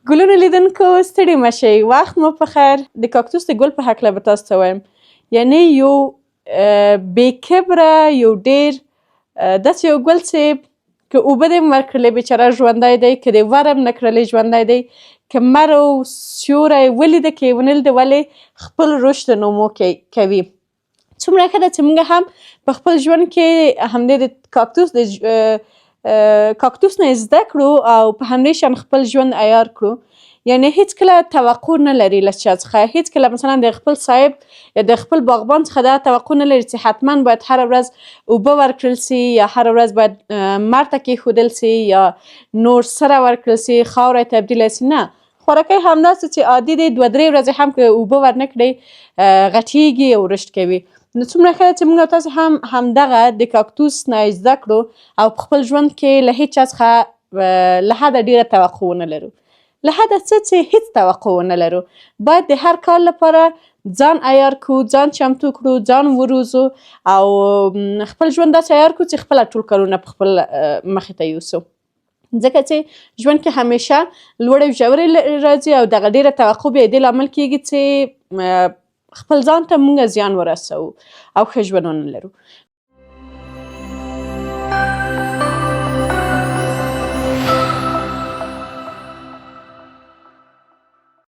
ګلونو لیدونکو، ستړي مه شئ، وخت مو په خیر. د کاکتوس د ګل په هکله به تاسو ته وایم، یعنی یو بې کبره، یو ډیر داسې یو ګل چې که اوبه دې ورکړلې، بیچاره ژوندی دی، که دې ورم نه کړلې، ژوندی دی، که مر او سیوری ولیده، که یې ونه لیده، ولې خپل رشد نمو کوي. څومره ښه ده چې موږ هم په خپل ژوند کې همدې د کاکتوس د کاکتوس نه زده کړو او په همدې شان خپل ژوند عیار کړو. یعنی هیڅکله توقع نه لري له چا څخه، هیڅکله مثلا د خپل صاحب یا د خپل باغبان څخه دا توقع نه لري چې حتما باید هره ورځ اوبه ورکړل سي، یا هره ورځ باید لمر ته کېښودل سي، یا نور سره ورکړل سي، خاوره یې تبدیله سي. نه، خوراکی همداسې چې عادي دی، 2-3 ورځې هم که اوبه ورنه کړې، غټیږي او رشد کوي. نو څومره ښه ده چې موږ او تاسو هم همدغه د کاکتوس نه زده کړو او په خپل ژوند کې له هیچا څخه له حده ډیره توقع ونه لرو، له حده څه چې هیڅ توقع ونه لرو. باید د هر کار لپاره ځان عیار کړو، ځان چمتو کړو، ځان وروزو او خپل ژوند داسې عیار کړو چې خپله ټول کارونه په خپل مخې ته یوسو، ځکه چې ژوند کې همیشه لوړې او ژورې راځي او دغه ډیره توقع بیا دې لامل کیږي چې خپل ځان ته مونږ زیان ورسوو او ښه ژوند ونه لرو.